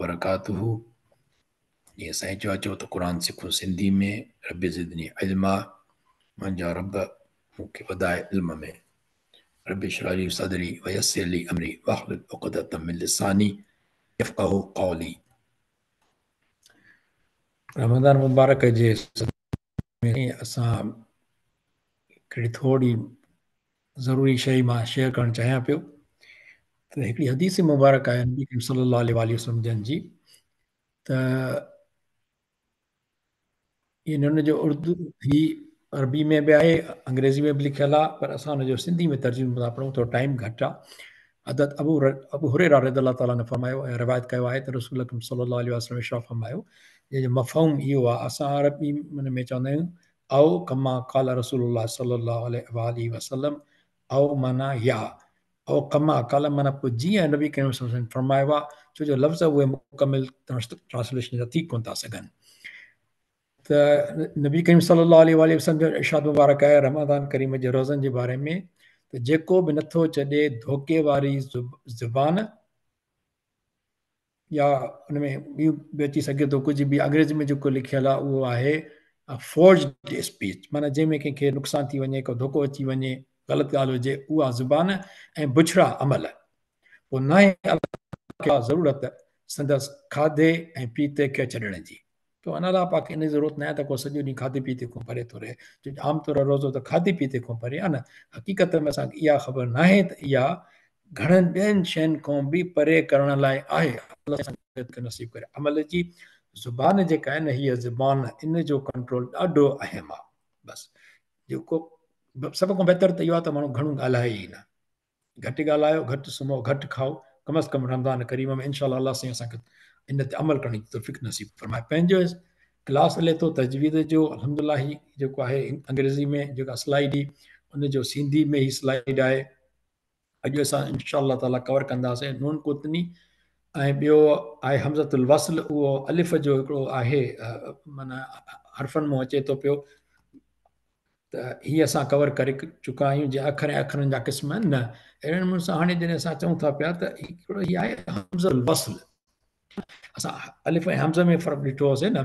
وبرڪاته جيئن سائين چيو اچو ته قرآن سکون سنڌي ۾ رب زدني علما منهنجا رب مون کي وڌاء علم ۾ رب اشرح لي صدري ويسر لي امري واحلل عقدة من لساني يفقهوا قولي. رمضان مبارڪ جي ۾ اسان هڪڙي ٿوري ضروري شيء مان شيئر ڪرڻ چاهيان پيو ته هڪڙي حديث مبارڪ آهي نبي ڪريم صلي الله عليه واٰله وسلم جن جي ته ان ان جو اردو هي عربي ۾ به آهي انگريزي ۾ به لکيل آهي پر اسان ان جو سنڌي ۾ ترجمو ٿا پڙهون ٿورو ٽائيم گهٽ آهي. حضرت ابو ابو هريره رضي الله تعالٰي عنه فرمايو ۽ روايت ڪيو آهي ته رسول اڪرم صلي الله عليه وسلم ارشاد فرمايو جنهن جو مفهوم اهو آهي اسان عربي ۾ چوندا آهيون او ڪما قال رسول الله صلي الله عليه واٰله وسلم او معنيٰ يا او ڪما قال معنيٰ پوء جيئن نبي ڪريم صلي الله عليه وسلم فرمايو آهي ڇو جو لفظ اهي مڪمل ٽرانسليشن جا ٿي ڪونه ٿا سگهن ته نبي ڪريم صلي الله عليه واٰله وسلم جو ارشاد مبارڪ آهي رمضان ڪريم جي روزن جي باري ۾ ته جيڪو به نٿو ڇڏي ڌوڪي واري زبان يا ان ۾ ٻيون به اچي سگهي ٿو ڪجهه به انگريزي ۾ جيڪو لکيل آهي اهو آهي فورجڊ اسپيچ معنيٰ جنهن ۾ ڪنهن کي نقصان ٿي وڃي ڪو ڌوڪو اچي وڃي غلط ڳالهه هجي اها زبان ۽ بڇڙا عمل پوء ناهي الله ضرورت سندس کاڌي ۽ پيتي کي ڇڏڻ جي تو ان الله پاڪ ان جي ضرورت ناهي ته ڪو سڄو ڏينهن کاڌي پيتي کان پري ٿو رهي ڇو جو عام طور روزو ته کاڌي پيتي کان پري آهي نه حقيقت ۾ اسان کي اها خبر ناهي ته اها گهڻن ٻين شين کان به پري ڪرڻ لاء آهي الله کي نصيب ڪري عمل جي زبان جيڪا آهي نه هيء زبان ان جو ڪنٽرول ڏاڍو اهم آهي بس جيڪو سڀ کان بهتر ته اهو آهي ته ماڻهو گهڻو ڳالهائي ئي نه گهٽ ڳالهايو، گهٽ سمهو، گهٽ کائو، ڪم از ڪم رمضان ڪريم ۾ انشاء الله الله سائين اسان کي ان تي عمل ڪرڻ جي توفيق نصيب فرمائي. پنهنجو ڪلاس هلي ٿو تجويد جو الحمدلله هي جيڪو آهي انگريزي ۾ جيڪا سلائيڊ هي ان جو سنڌي ۾ هي سلائيڊ آهي اڄ اسان انشاء الله تعالي ڪور ڪنداسين نون قطني ۽ ٻيو آهي همزة الوصل اهو الف جو هڪڙو آهي معنيٰ حرفن مون اچي ٿو پيو ته هي اسان ڪور ڪري چڪا آهيون جي اکر ۽ اکرن جا قسم آهن نه اهڙي نموني سان هاڻي جڏهن اسان چئون ٿا پيا ته هڪڙو هي آهي همزه الوصل اسان الف ۽ همزه ۾ فرق ڏٺو هوسي نه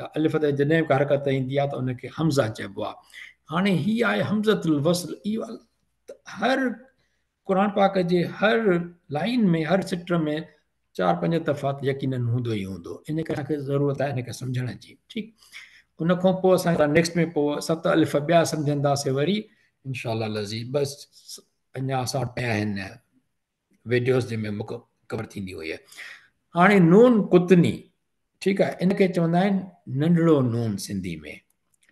ته الف تي جڏهن به حرڪت ايندي آهي ته ان کي همزه چئبو آهي هاڻي هي آهي همزه الوصل اهو هر قرآن پاڪ جي هر لائن ۾ هر سٽ ۾ چار پنج دفعا ته يقينن هوندو ئي هوندو ان ڪري اسان کي ضرورت آهي ان کي سمجهڻ جي ٺيڪ ان کان پوء اسان نيڪسٽ ۾ پوء ست الف ٻيا سمجهنداسي وري انشاء الله العزيز بس اڃا اسان وٽ پيا آهن ويڊيوز جنهن ۾ مڪ ڪور ٿيندي هئي هاڻي نون قطني ٺيڪ آهي ان کي چوندا آهن ننڍڙو نون سنڌي ۾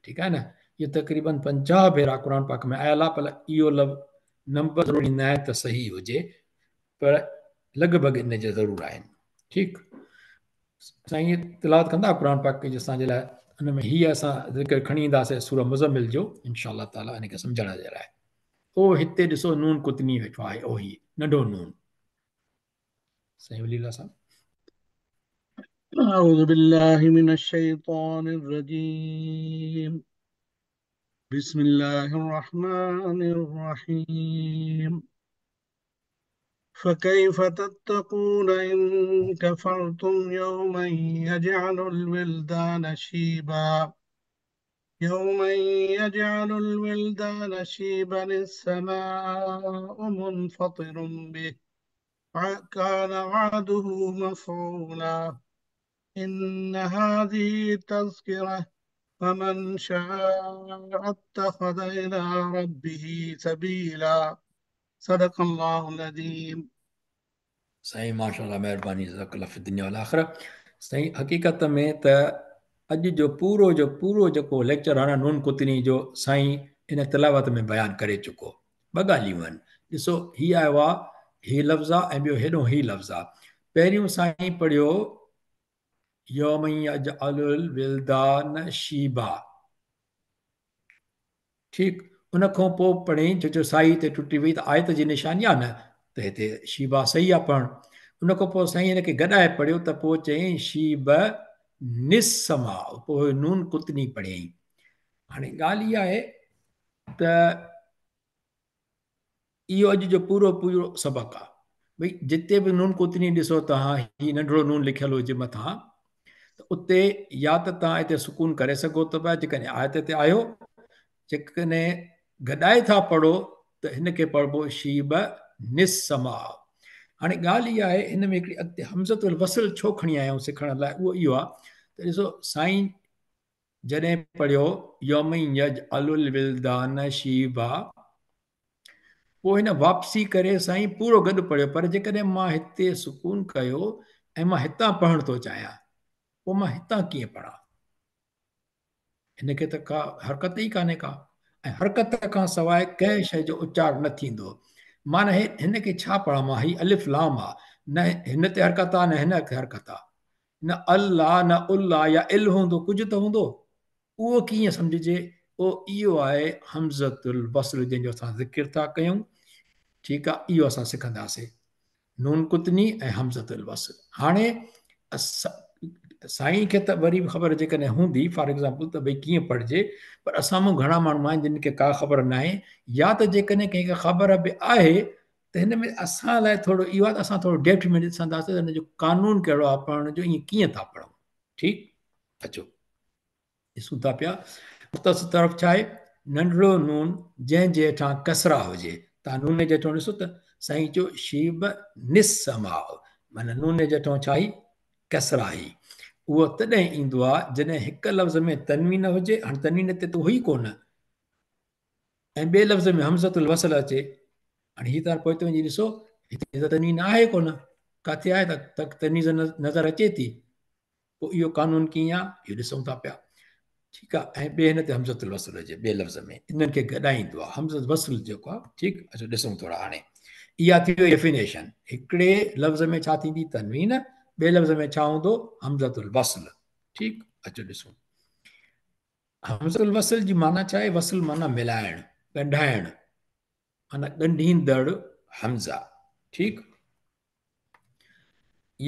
ٺيڪ آهي نه اهو تقريبن 50 ڀيرا قرآن پاڪ ۾ آيل آهي پر اهو لفظ نمبر ضروري نه آهي ته صحيح هجي پر لڳ ڀڳ ان جا ضرور آهن ٺيڪ سائين تلاوت ڪندا قرآن پاڪ جي اسان جي لاء ان ۾ هي اسان ذڪر کڻي اينداسين سوره مزمل جو انشاء الله تعالي ان کي سمجھڻ جي لاء او هتي ڏسو نون قطني ويٺو آهي او هي ننڍو نون سائين ولي الله صاحب. أعوذ بالله من الشيطان الرجيم بسم الله الرحمن الرحيم فكيف تتقون إن كفرتم يوما يجعل الولدان شيبا يوما يجعل الولدان شيبا السماء منفطر به كان وعده مفعولا إن هذه تذكرة فمن شاء اتخذ إلى ربه سبيلا صدق الله العظيم. سائين ماشاءالله مهرباني جزاک الله في الدنيا والآخره سائين حقيقت ۾ ته اڄ جو پورو جو پورو جيڪو ليڪچر آهي نه نون قطني جو سائين ان تلاوت ۾ بيان ڪري چڪو ٻه ڳالهيون آهن ڏسو هي آيو آ هي لفظ آ ۽ ٻيو هيڏو هي لفظ آ پهريون سائين پڙهيو يوم يجعل الولدان شيبا ٺيڪ ان کان پوء پڙهين ڇو جو سائي هتي ٽٽي وئي ته آيت جي نشاني آ نه ته هتي شيبا صحيح آ پڙهڻ ان کان پوء سائين هن کي گڏائي پڙهيو ته پوء چيائين شيب نسما پوء نون قطني پڙهيائين هاڻي ڳالهه اها آهي ته اهو اڄ جو پورو پورو سبق آ. ڀئي جتي به نون قطني ڏسو توهان هي ننڍڙو نون لکيل هجي مٿان ته اتي يا ته توهان اتي سڪون ڪري سگهو ٿا پيا جيڪڏهن آيت تي آهيو، جيڪڏهن گڏائي ٿا پڙهو ته هن کي پڙهبو شيب نسما. هاڻي ڳالهه اها آهي هن ۾ هڪڙي اڳتي همزة الوصل ڇو کڻي آيا آهيون سکڻ لاء اهو اهو آهي ته ڏسو سائين جڏهن پڙهيو يوم يجعل الولدان شيبا پوء هن واپسي ڪري سائين پورو گڏ پڙهيو پر جيڪڏهن مان هتي سڪون ڪيو ۽ مان هتان پڙهڻ ٿو چاهيان پوء مان هتان ڪيئن پڙهان؟ هن کي ته ڪا حرڪت ئي ڪانهي ڪا ۽ حرڪت کان سواء ڪنهن شيء جو اچار نه ٿيندو. معنيٰ هن کي ڇا پڙهان مان؟ هي الف لام آ، نه هن تي حرڪت آ نه هن تي حرڪت آ، نه ال آ نه ال آ يا ال هوندو ڪجهه ته هوندو. اهو ڪيئن سمجهجي؟ اهو اهو آهي همزة الوصل جنهن جو اسان ذڪر ٿا ڪيون. ٺيڪ آ، اهو اسان سکنداسين. نون قطني ۽ همزة الوصل. هاڻي سائين کي ته وري به خبر جيڪڏهن هوندي فار ايگزامپل ته ڀئي ڪيئن پڙهجي پر اسان مان گهڻا ماڻهو آهن جن کي ڪا خبر ناهي يا ته جيڪڏهن ڪنهن کي خبر به آهي ته هن ۾ اسان لاء ٿورو اهو آهي ته اسان ٿورو ڊيپٿ ۾ ڏسنداسين ته هن جو قانون ڪهڙو آهي پڙهڻ جو ائين ڪيئن ٿا پڙهون ٺيڪ اچو ڏسون ٿا پيا مختصر طرف ڇا آهي ننڍڙو نون جنهن جي هيٺان ڪسرا هجي تان نون جي هيٺان ڏسو ته سائين چيو شيب نسما معنی نون جي هيٺان ڇا هي ڪسرا هي اهو تڏهن ايندو آهي جڏهن هڪ لفظ ۾ تنوين هجي هاڻي تنوين تي ته هئي ڪونه ۽ ٻئي لفظ ۾ همزة الوصل اچي هاڻي هي تان پوئتي وڃي ڏسو هتي ته تنوين آهي ڪونه ڪاٿي آهي ته تنوين نظر اچي ٿي پوء اهو قانون ڪيئن آ اهو ڏسون ٿا پيا ٺيڪ آ ۽ ٻئي هن تي همزة الوصل هجي ٻئي لفظ ۾ انهن کي گڏائيندو آ همزة وصل جيڪو آ ٺيڪ اچو ڏسون ٿورا هاڻي اها ٿي وئي ڊيفينيشن هڪڙي لفظ ۾ ڇا ٿيندي تنوين ٻئي لفظ ۾ ڇا هوندو همزة الوصل ٺيڪ اچو ڏسون همزة الوصل جي معنيٰ ڇا آهي وصل معنيٰ ملائڻ ڳنڍائڻ معنيٰ ڳنڍيندڙ همزه ٺيڪ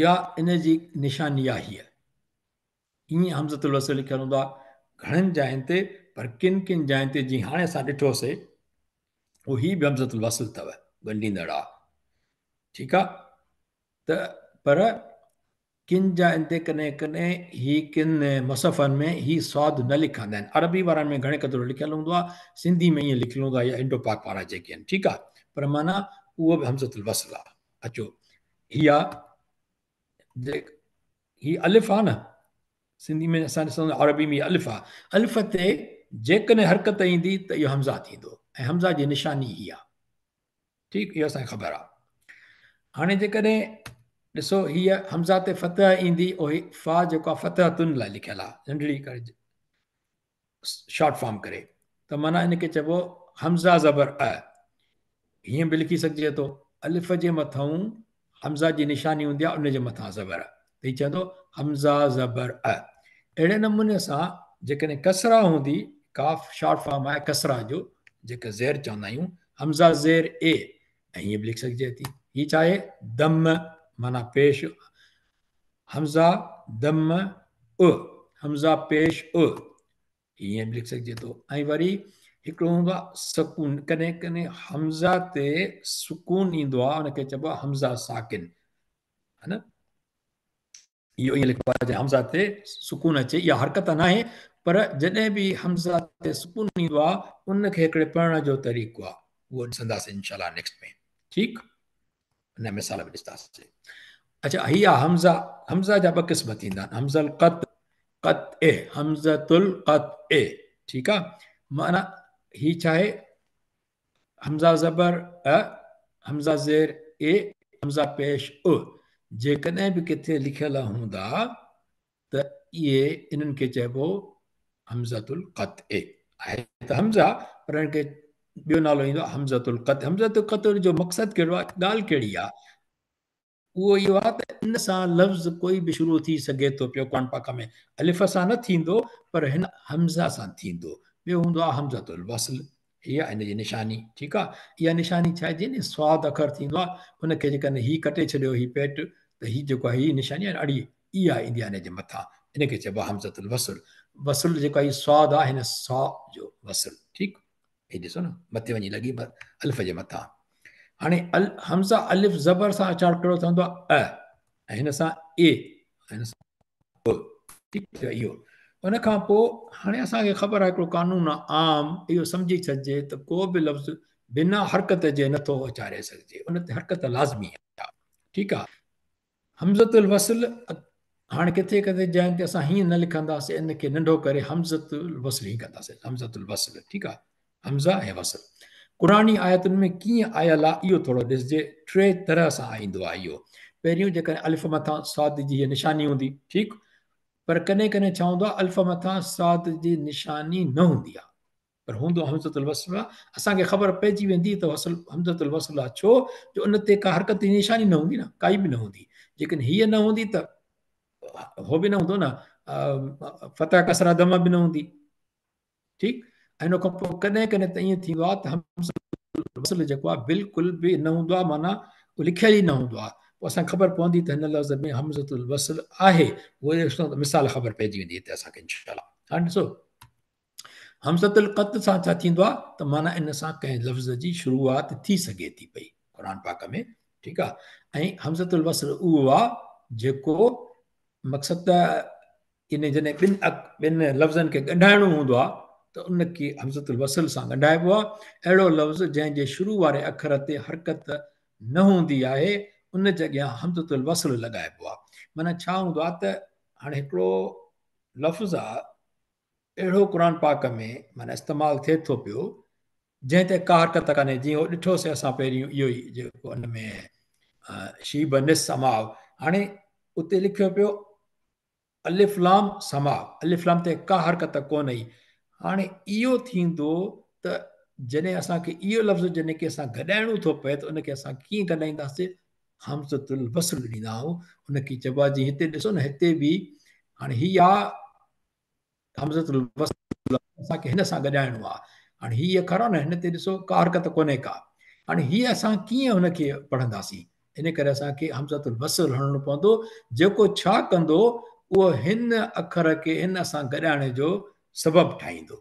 يا ان جي نشاني آهي هيء. ائين همزة الوصل لکيل هوندو آهي گهڻن جاين تي پر ڪن ڪن جاين تي جيئن هاڻي اسان ڏٺوسي اهو هي به همزة الوصل اٿو ڳنڍيندڙ آهي ٺيڪ آهي ته پر ڪن جاين تي ڪڏهن ڪڏهن هي ڪن مصحفن ۾ هي صاد نه لکندا آهن عربي وارن ۾ گهڻي قدر لکيل هوندو آهي سنڌي ۾ ائين لکيل هوندو آهي يا انڊو پاڪ وارا جيڪي آهن ٺيڪ آهي پر معنيٰ اهو به همزة الوصل آهي اچو هي آ هي الف آ نه سنڌي ۾ اسان ڏسون عربي ۾ الف آ الف تي جيڪڏهن حرڪت ايندي ته اهو همزه ٿيندو ۽ همزه جي نشاني هي آ ٺيڪ اهو اسان کي خبر آ هاڻي جيڪڏهن ڏسو هي همزه تي فتح ايندي او هي فا جيڪو آ فتح تن لاء لکيل آ ننڍڙي ڪري شارٽ فارم ڪري ته معنيٰ ان کي چئبو همزه زبر ا هيئن به لکي سگهجي ٿو الف جي مٿئون همزه جي نشاني هوندي آهي ان جي مٿان زبر ته هي چوندو همزه زبر ا اهڙي نموني سان جيڪڏهن ڪسرا هوندي ڪاف شارٽ فارم آهي ڪسرا جو جيڪا زير چوندا آهيون همزه زير اي ۽ هيئن به لکي سگهجي ٿي هي ڇا آهي دم معنيٰ پيش همزه دم ا همزه پيش ا ائين به لکي سگهجي ٿو ۽ وري هڪڙو هوندو آهي سڪون ڪڏهن ڪڏهن همزه تي سڪون ايندو آهي ان کي چئبو آهي همزه ساڪن ها نه اهو ائين لکبو آهي جڏهن همزه تي سڪون اچي اها حرڪت ناهي پر جڏهن به همزه تي سڪون ايندو آهي ان کي هڪڙي پڙهڻ جو طريقو آهي اهو ڏسنداسين انشاء الله نيڪسٽ ۾ ٺيڪ ان مثال به ڏسنداسين اچھا هي آ همزه همزه جا ٻه قسم ٿيندا آهن همزه القط قط اي همزه القط اي ٺيڪ آ معنی هي ڇا آهي همزه زبر ا همزه زير اي همزه پيش ا جيڪڏهن به ڪٿي لکيل هوندا ته اهي انهن کي چئبو همزة القطع آهي ته همزه پر ان کي ٻيو نالو ايندو آهي همزة القطع همزة القطع جو مقصد ڪهڙو آهي ڳالهه ڪهڙي آهي اهو اهو آهي ته ان سان لفظ ڪوئي به شروع ٿي سگهي ٿو پيو قرآن پاڪ ۾ الف سان نه ٿيندو پر هن همزه سان ٿيندو ٻيو هوندو آهي همزة الوصل هي ان جي نشاني ٺيڪ آهي اها نشاني ڇا آهي جنهن صاد اکر ٿيندو آهي ان کي جيڪڏهن هي ڪٽي ڇڏيو هي پيٽ ته هي جيڪو آهي هي نشاني آهي اڙي اها ايندي آهي ان جي مٿان ان کي چئبو آهي همزة الوصل وصل جيڪو آهي صاد آهي هن صا جو وصل ٺيڪ هي ڏسو نه مٿي وڃي لڳي الف جي مٿان. هاڻي همزه الف زبر سان اچار ڪهڙو ٺهندو آهي؟ ا، ۽ هن سان اي، هن سان ب. ٺيڪ ٿيو اهو. ان کان پوء هاڻي اسان کي خبر آهي هڪڙو قانون آهي عام، اهو سمجهي ڇڏجي ته ڪو به لفظ بنا حرڪت جي نٿو اچاري سگهجي، ان تي حرڪت لازمي آهي. ٺيڪ آهي. همزة الوصل هاڻي ڪٿي ڪٿي جاين تي اسان هيئن نه لکنداسين، ان کي ننڍو ڪري همزة الوصل هيئن ڪنداسين، همزة الوصل. ٺيڪ آهي، همزه ۽ وصل قرآني آيتن ۾ ڪيئن آيل آهي اهو ٿورو ڏسجي. ٽي طرح سان ايندو آهي اهو. پهريون جيڪڏهن الف مٿان صاد جي هيء نشاني هوندي، ٺيڪ، پر ڪڏهن ڪڏهن ڇا هوندو آهي الف مٿان صاد جي نشاني نه هوندي آهي، پر هوندو همزة الوصل آهي. اسان کي خبر پئجي ويندي ته وصل همزة الوصل آهي، ڇو جو ان تي ڪا حرڪت جي نشاني نه هوندي نه، ڪائي به نه هوندي. جيڪڏهن هيء نه هوندي ته هو به نه هوندو نه، فتح ڪسره ضمه به نه هوندي. ٺيڪ، ۽ ان کان پوء ڪڏهن ڪڏهن ته ائين ٿيندو آهي ته همزة الوصل جيڪو آهي بلڪل به نه هوندو آهي، معنيٰ اهو لکيل ئي نه هوندو آهي. پوء اسان کي خبر پوندي ته هن لفظ ۾ همزة الوصل آهي، اهو مثال خبر پئجي ويندي هتي اسان کي انشاء الله. هاڻي ڏسو همزة القطع سان ڇا ٿيندو آهي ته معنيٰ ان سان ڪنهن لفظ جي شروعات ٿي سگهي ٿي پئي قرآن پاڪ ۾. ٺيڪ آهي، ۽ همزة الوصل اهو آهي جيڪو مقصد ته ان جڏهن ٻن لفظن کي ڳنڍائڻو هوندو آهي ته ان کي همزة الوصل سان ڳنڍائبو آهي. اهڙو لفظ جنهن جي شروع واري اکر تي حرڪت نه هوندي آهي ان جي اڳيان همزة الوصل لڳائبو آهي. معنيٰ ڇا هوندو آهي ته هاڻي هڪڙو لفظ آهي اهڙو قرآن پاڪ ۾ معنيٰ استعمال ٿئي ٿو پيو جنهن تي ڪا حرڪت ڪانهي، جيئن هو ڏٺوسي اسان پهريون اهو ئي جيڪو ان ۾ شيب نس سماء، هاڻي اتي لکيو پيو الف لام سماء، الف لام تي ڪا حرڪت ڪونه هئي. هاڻي اهو ٿيندو ته جڏهن اسان کي اهو لفظ جڏهن ڪنهن سان گڏائڻو ٿو پئي ته ان کي اسان ڪيئن گڏائينداسين؟ همزة الوصل ڏيندا آهيون ان کي چئبو آهي. جيئن هتي ڏسو نه، هتي به هاڻي هي آ همزة الوصل، اسان کي هن سان گڏائڻو آهي. هاڻي هي اکر آهي نه، هن تي ڏسو ڪا حرڪت ڪونهي ڪا. هاڻي هي اسان ڪيئن هن کي پڙهنداسين؟ ان ڪري اسان کي همزة الوصل هڻڻو پوندو، جيڪو ڇا ڪندو اهو هن اکر کي هن سان گڏائڻ جو سبب ٺاهيندو.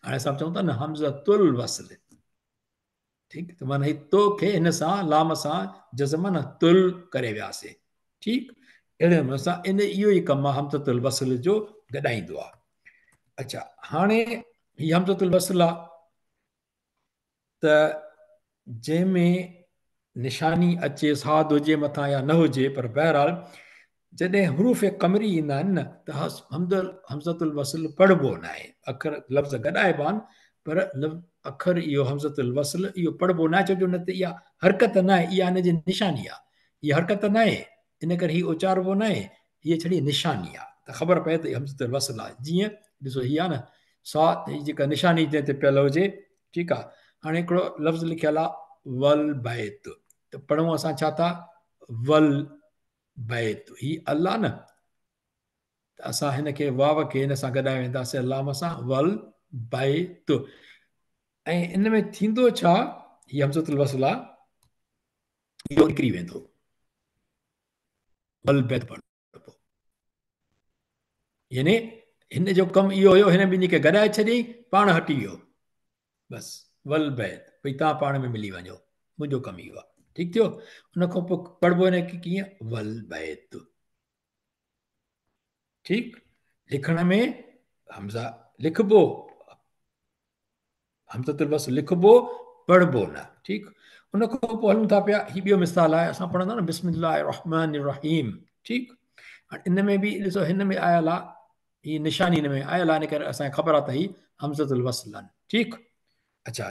هاڻي اسان چئون ٿا نه همزة الوصل، ٺيڪ، ته معنيٰ هي تو کي هن سان لام سان جزم نه تل ڪري وياسي. ٺيڪ، اهڙي نموني سان ان اهو ئي ڪم آهي همزة الوصل جو، گڏائيندو آهي. اڇا هاڻي هي همزة الوصل آهي ته جنهن ۾ نشاني اچي صاد هجي مٿان يا نه هجي، پر بهرحال جڏهن حروف قمري ايندا آهن نه ته همزة الوصل پڙهبو نه آهي. اکر لفظ گڏائبا آهن پر اکر اهو همزة الوصل اهو پڙهبو نه آهي، ڇو جو ان تي اها حرڪت نه آهي، اها ان جي نشاني آهي، هي حرڪت نه آهي، ان ڪري هي اچاربو نه آهي، هيء ڇڙي نشاني آهي ته خبر پئي ته همزة الوصل آهي. جيئن ڏسو هي آهي نه صاد، هي جيڪا نشاني جنهن تي پيل هجي. ٺيڪ آهي، هاڻي هڪڙو لفظ لکيل آهي والبيت، ته پڙهون اسان ڇا ٿا؟ والبيت، هي الله نه ته اسان هن کي واو کي هن سان گڏائي وينداسين لام سان، والبيت. ۽ ان ۾ ٿيندو ڇا؟ هي همزة الوصل آهي، اهو نڪري ويندو، والبيت پڙهبو. يعني هن جو ڪم اهو هيو، هن ٻنهي کي گڏائي ڇڏيائين، پاڻ هٽي ويو، بس والبيت، ڀئي توهان پاڻ ۾ ملي وڃو، منهنجو ڪم اهو آهي. ٺيڪ ٿيو. ان کان پوء پڙهبو هن کي ڪيئن؟ والبيت. ٺيڪ، لکڻ ۾ همزه لکبو، همزة الوصل لکبو، پڙهبو نه. ٺيڪ، ان کان پوء هلون ٿا پيا، هي ٻيو مثال آهي، اسان پڙهندا نه بسم الله الرحمن الرحيم. ٺيڪ، هاڻي ان ۾ به ڏسو هن ۾ آيل آهي، هي نشاني هن ۾ آيل آهي، ان ڪري اسان کي خبر آهي ته هي همزة الوصل آهن. ٺيڪ، اڇا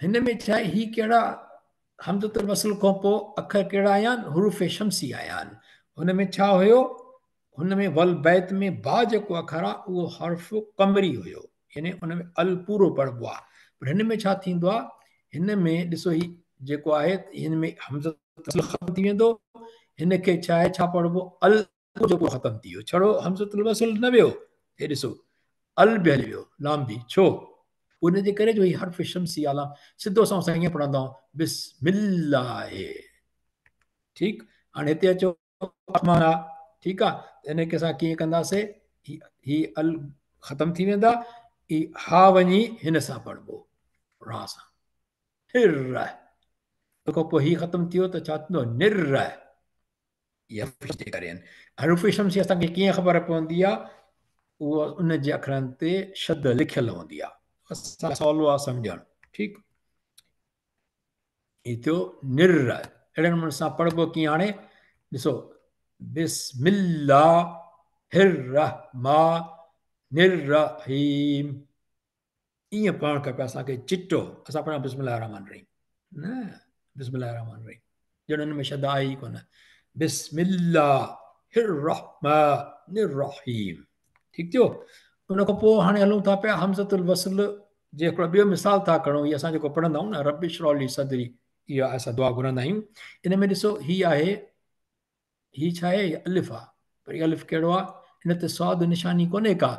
هن ۾ ڇا آهي، هي ڪهڙا همزة الوصل کان پوء اکر ڪهڙا آيا آهن؟ حروف شمسي آيا آهن. هن ۾ ڇا هيو؟ هن ۾ والبيت ۾ با جيڪو اکر آهي اهو حرف قمري هيو، يعني ان ۾ ال پورو پڙهبو آهي. پر هن ۾ ڇا ٿيندو آهي؟ هن ۾ ڏسو هي جيڪو آهي هن ۾ همزة الوصل ختم ٿي ويندو، هن کي ڇا آهي ڇا پڙهبو؟ ال جيڪو ختم ٿي ويو، ڇڙو همزة الوصل نه ويو، هي ڏسو ال به هلي ويو، لام به، ڇو؟ ان جي ڪري جو هي حرف شمسي آ لام، سڌو سنئون اسان ائين پڙهندا آهيون بسم الله. ٺيڪ، هاڻي هتي اچو الرحمن آ، ٺيڪ آ، ته ان کي اسان ڪيئن ڪنداسي؟ هي ال ختم ٿي ويندا، هي ها وڃي هن سان پڙهبو را سان، هر ان کان پوء هي ختم ٿيو ته ڇا ٿيندو؟ نر. اهي حرف جي ڪري آهن. حروف شمسي اسان کي ڪيئن خبر پوندي آهي؟ اهو ان جي اکرن تي شد لکيل هوندي آهي. اسان سولو آهي سمجهڻ. ٺيڪ. هي ٿيو نر. اهڙي نموني سان پڙهبو ڪيئن هاڻي ڏسو بسم الله الرحمٰن الرحيم. ائين پڙهڻ کپي اسان کي چٽو. اسان پڙهان بسم الله الرحمٰن الرحيم نه، بسم الله الرحمٰن الرحيم ڄڻ ان ۾ شد آهي ئي ڪونه. بسم الله الرحمٰن الرحيم. ٺيڪ ٿيو. ان کان پوء هاڻي هلون ٿا پيا همزة الوصل جي هڪڙو ٻيو مثال ٿا کڻون. هي اسان جيڪو پڙهندا آهيون نه رب اشرح لي صدري، اها اسان دعا گهرندا آهيون. ان ۾ ڏسو هي آهي، هي ڇا آهي؟ هي الف آهي، پر هي الف ڪهڙو آهي؟ ان تي صاد نشاني ڪونهي ڪا.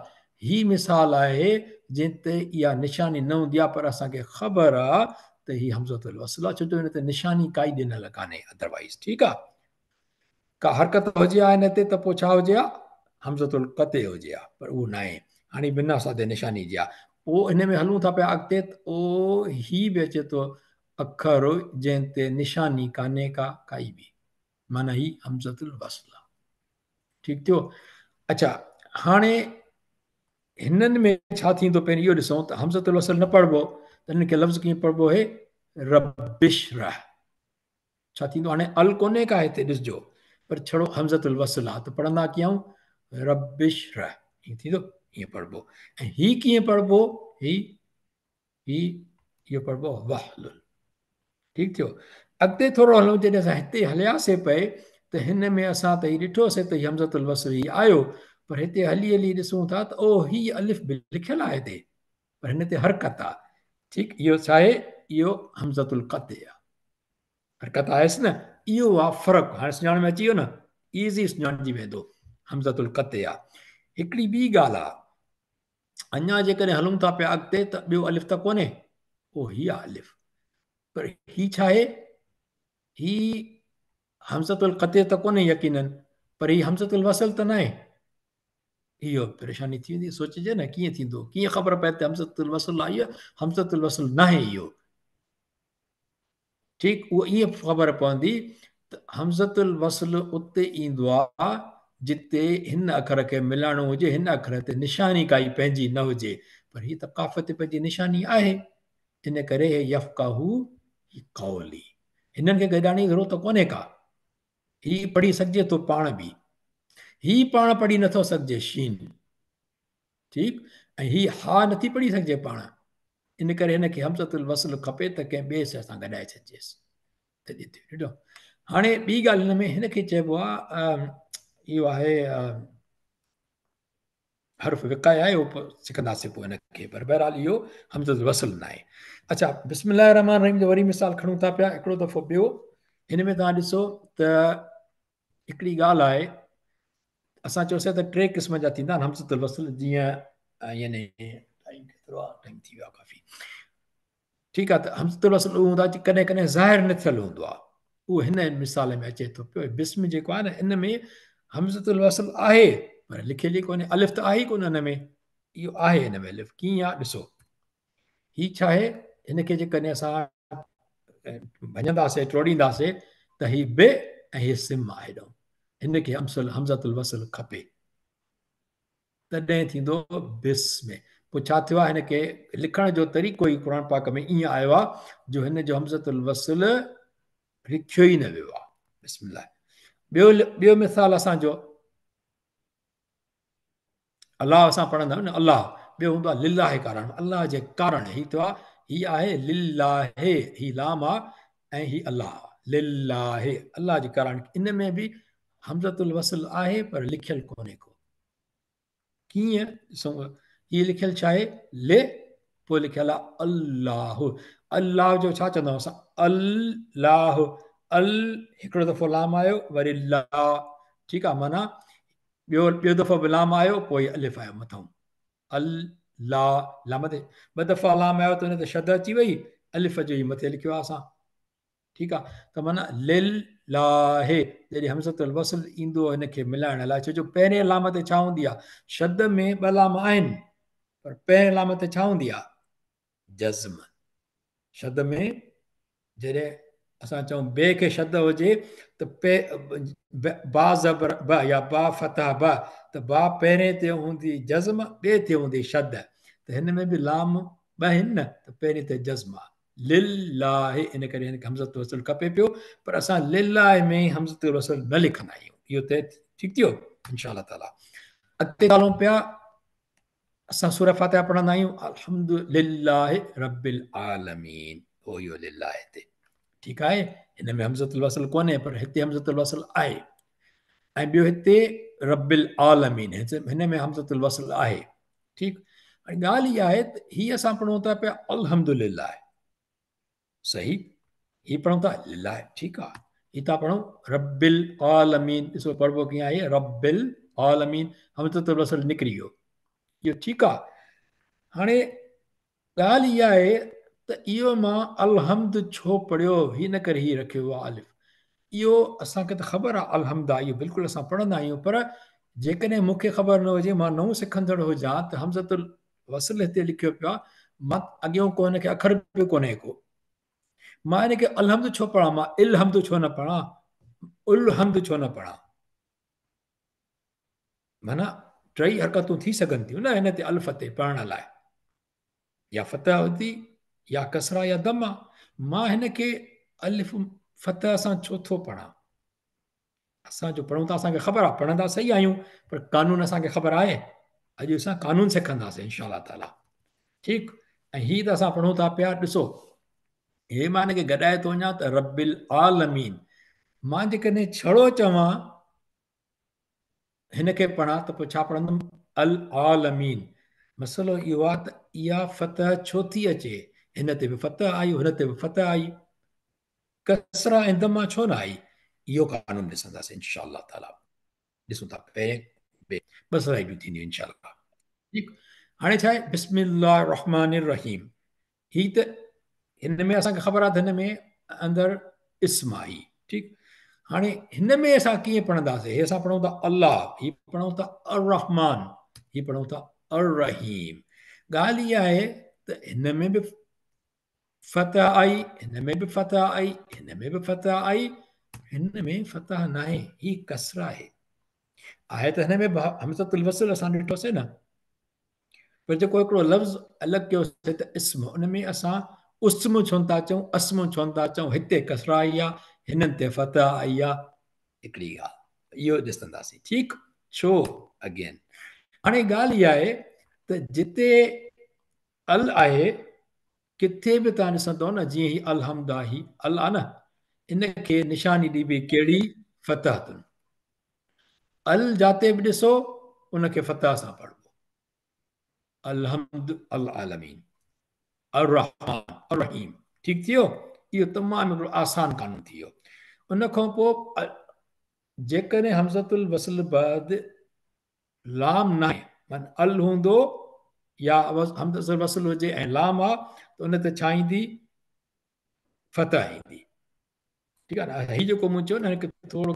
هي مثال آهي جنهن تي اها نشاني نه هوندي آهي، پر اسان کي خبر آهي ته هي همزة الوصل آهي، ڇو جو هن تي نشاني ڪائي ڏنل ڪانهي. ادروائز ٺيڪ آهي، ڪا حرڪت هجي ها هن تي ته پوء ڇا هجي ها؟ همزة القطع هجي ها، پر اهو ناهي. هاڻي بنا سادي نشاني جي آهي. پوء هن ۾ هلون ٿا پيا اڳتي ته او هي به اچي ٿو اکر جنهن تي نشاني ڪانهي ڪا، ڪائي به، معنيٰ هي همزة الوصل آهي. ٺيڪ ٿيو. اڇا هاڻي هنن ۾ ڇا ٿيندو؟ پهرين اهو ڏسون ته همزة الوصل نه پڙهبو ته هنن کي لفظ ڪيئن پڙهبو؟ هي ربشرح ڇا ٿيندو؟ هاڻي ال ڪونهي ڪا هتي ڏسجو، پر ڇڙو همزة الوصل آ ته پڙهندا ڪيئن آهيون؟ ربشرح ائين ٿيندو، ائين پڙهبو. ۽ هي ڪيئن پڙهبو؟ هي هي اهو پڙهبو واحلل. ٺيڪ ٿيو. اڳتي ٿورو هلون، جڏهن اسان هتي هلياسي پئي ته هن ۾ اسان ته هي ڏٺوسي ته هي همزة الوصل هي آيو، پر هتي هلي هلي ڏسون ٿا ته او هي الف به لکيل آهي هتي، پر هن تي حرڪت آ. ٺيڪ، اهو ڇا آهي؟ اهو همزة القطع آ، حرڪت آيس نه. اهو آ فرق. هاڻي سڃاڻ ۾ اچي ويو نه، ايزي سڃاڻجي ويندو همزة القطع آ. هڪڙي ٻي ڳالهه آ، اڃا جيڪڏهن هلون ٿا پيا اڳتي ته ٻيو الف ته ڪونهي، او هي آ الف، پر هي ڇا آهي؟ هي همزة القطع ته ڪونهي يقينن، پر هي همزة الوصل ته ناهي. اهو پريشاني ٿي ويندي، سوچجي نه ڪيئن ٿيندو، ڪيئن خبر پئي ته همزة الوصل آهي، همزة الوصل ناهي اهو. ٺيڪ، اهو ائين خبر پوندي ته همزة الوصل اتي ايندو آ جتي هن اکر کي ملائڻو هجي، هن اکر تي نشاني ڪائي پنهنجي نه هجي، پر هي ته قاف تي پنهنجي نشاني آهي، ان ڪري هي يفقهوا هي قولي. هنن کي گڏائڻ جي ضرورت ڪونهي ڪا، هي پڙهي سگهجي ٿو پاڻ به، هي پاڻ پڙهي نٿو سگهجي شين. ٺيڪ، ۽ هي ها نٿي پڙهي سگهجي پاڻ، ان ڪري هن کي همزة الوصل کپي ته ڪنهن ٻئي شيء سان گڏائي ڇڏجيس. ته ڏٺو. هاڻي ٻي ڳالهه هن ۾ هن کي چئبو آهي، اهو آهي حرف وقايه آهي، اهو سکنداسين پوء هن کي، پر بهرحال اهو همزة الوصل نه آهي. اڇا بسم الله الرحمن الرحيم جو وري مثال کڻون ٿا پيا هڪڙو دفعو ٻيو. هن ۾ توهان ڏسو ته هڪڙي ڳالهه آهي، اسان چيوسين ته ٽي قسم جا ٿيندا آهن همزة الوصل، جيئن يعني ٽائيم ڪيترو آهي، ٽائيم ٿي ويو آهي ڪافي. ٺيڪ آهي، ته همزة الوصل اهو هوندو آهي ڪڏهن ڪڏهن ظاهر نه ٿيل هوندو آهي، اهو هن مثال ۾ اچي ٿو پيو. بسم جيڪو آهي نه ان ۾ همزة الوصل آهي پر لکيل ئي ڪونهي، الف ته آهي ئي ڪونه هن ۾، اهو آهي هن ۾ الف ڪيئن آهي ڏسو، هي ڇا آهي؟ هن کي جيڪڏهن اسان ڀڃنداسين ٽوڙينداسين ته هي ب ۽ هي سم آهي، ڏون هن کي همزة الوصل کپي تڏهن ٿيندو بسم. پوء ڇا ٿيو آهي؟ هن کي لکڻ جو طريقو ئي قرآن پاڪ ۾ ائين آيو آهي جو هن جو همزة الوصل لکيو ئي نه ويو آهي. بسم الله. ٻيو مثال اسان جو الله اسان پڙهندا آهيون نه الله، ٻيو هوندو آهي لله ڪارڻ، الله جي ڪارڻ. هي ٿيو آهي، هي آهي لله، هي لام آهي ۽ هي الله، لله الله جي ڪارڻ. ان ۾ به همزة الوصل آهي پر لکيل ڪونهي ڪو. ڪيئن ڏسون، هي لکيل ڇا آهي؟ ل، پوء لکيل آهي الله. الله جو ڇا چوندا آهيون اسان؟ الله، ال هڪڙو دفعو لام آيو وري لا، ٺيڪ آهي، معنيٰ ٻيو دفعو به لام آيو پوء الف آيو مٿئون، ال لا، لام تي ٻه دفعا لام آيو ته ان تي شد اچي وئي، الف جو ئي مٿي لکيو آهي اسان. ٺيڪ آهي، ته معنيٰ لله جڏهن همزة الوصل ايندو هن کي ملائڻ لاء، ڇو جو پهرين لام تي ڇا هوندي آهي؟ شد ۾ ٻه لام آهن پر پهرين لام تي ڇا هوندي آهي؟ جزم. شد ۾ جڏهن اسان چئون بي کي شد هجي ته پي با زبر ب يا با فتح ب ته با پهرين تي هوندي جزم، ٻئي تي هوندي شد. ته هن ۾ به لام ٻه آهن نه، ته پهرين تي جزم آهي. لله، ان ڪري هن کي همزة الوصل کپي پيو، پر اسان لله ۾ همزة الوصل نه لکندا آهيون. اهو ته ٺيڪ ٿيو انشاء الله تعالي. اڳتي هلون پيا، اسان سوره فاتحه پڙهندا آهيون الحمد لله رب العالمين، پوء اهو لله تي ٺيڪ آهي. هن ۾ همزة الوصل ڪونهي، پر هتي همزة الوصل آهي، ۽ ٻيو هتي رب العالمين هن ۾ همزة الوصل آهي. ٺيڪ، هاڻي ڳالهه اها آهي ته هي اسان پڙهون ٿا پيا الحمد لله، صحيح، هي پڙهون ٿا لله، ٺيڪ آ. هي ٿا پڙهون رب العالمين، ڏسو پڙهبو ڪيئن آهي، رب العالمين، همزة الوصل نڪري ويو، اهو ٺيڪ آ. هاڻي ڳالهه اها آهي ته اهو مان الحمد ڇو پڙهيو، هي نه ڪري هي رکيو ويو آ الف، اهو اسان کي ته خبر آ الحمد آ، اهو بلڪل اسان پڙهندا آهيون، پر جيڪڏهن مون کي خبر نه هجي، مان نئون سکندڙ هجان ته همزة الوصل هتي لکيو پيو آ، مان اڳيون ڪو هن کي اکر به ڪونهي ڪو، مان هن کي الحمد ڇو پڙهان، مان الحمد ڇو نه پڙهان، الحمد ڇو نه پڙهان؟ معنيٰ ٽئي حرڪتون ٿي سگهن ٿيون نه هن تي الف تي پڙهڻ لاء، يا فتح هوندي يا ڪسرا يا ضمه. مان هن کي الف فتح سان ڇو ٿو پڙهان؟ اسان جو پڙهون ٿا اسان کي خبر آهي، پڙهندا صحيح آهيون، پر قانون اسان کي خبر آهي؟ اڄ اسان قانون سکنداسين انشاء الله تعالي. ٺيڪ، ۽ هي ته اسان پڙهون ٿا پيا، ڏسو هي مان هن کي گڏائي ٿو وڃان ته رب العالمين، مان جيڪڏهن ڇڙو چوان هن کي پڙهان ته پوء ڇا پڙهندم؟ العالمين. مسئلو اهو آهي ته اها فتح ڇو ٿي اچي؟ هن تي به فتح آئي، هن تي به فتح آئي، ڪسرا ۽ ضمه ڇو نه آئي؟ اهو قانون ڏسنداسين انشاء الله تعالي. ڏسون ٿا پهرين ٻه سلائيڊون ٿينديون انشاء الله. ٺيڪ، هاڻي ڇا آهي؟ بسم الله الرحمن الرحيم. هي ته هن ۾ اسان کي خبر آهي ته هن ۾ اندر اسم آهي. ٺيڪ، هاڻي هن ۾ اسان ڪيئن پڙهنداسين؟ هي اسان پڙهون ٿا الله، هي پڙهون ٿا الرحمن، هي پڙهون ٿا الرحيم. ڳالهه اها آهي ته هن ۾ به فتح آئي، هن ۾ به فتح آئي، هن ۾ به فتح آئي، هن ۾ فتح ناهي، هي ڪسره آهي. آهي ته هن ۾ به همزة الوصل اسان ڏٺوسين نه، پر جيڪو هڪڙو لفظ الڳ ڪيوسين ته اسم، ان ۾ اسان اسم ڇو نٿا چئون، اسم ڇو نٿا چئون، هتي ڪسره آئي آ، هنن تي فتح آئي آ، هڪڙي ڳالهه اهو ڏسنداسين. ٺيڪ، ڇو اگين هاڻي ڳالهه اها آهي ته جتي ال آهي ڪٿي به توهان ڏسندو نه، جيئن هي الحمد آهي، ال آ نه، ان کي نشاني ڏبي ڪهڙي؟ فتح تن. ال جاتي به ڏسو ان کي فتح سان پڙهبو. الحمد العالمين الرحمن الرحيم. ٺيڪ ٿي ويو؟ اهو تمام هڪڙو آسان قانون ٿي ويو. ان کان پوء جيڪڏهن همزة الوصل بعد لام ناهي، معنيٰ ال هوندو يا همزة الوصل هجي ۽ لام آ ته ان تي ڇا ايندي؟ فتح ايندي. ٺيڪ آهي نه؟ هي جيڪو مون چيو نه هن کي ٿورو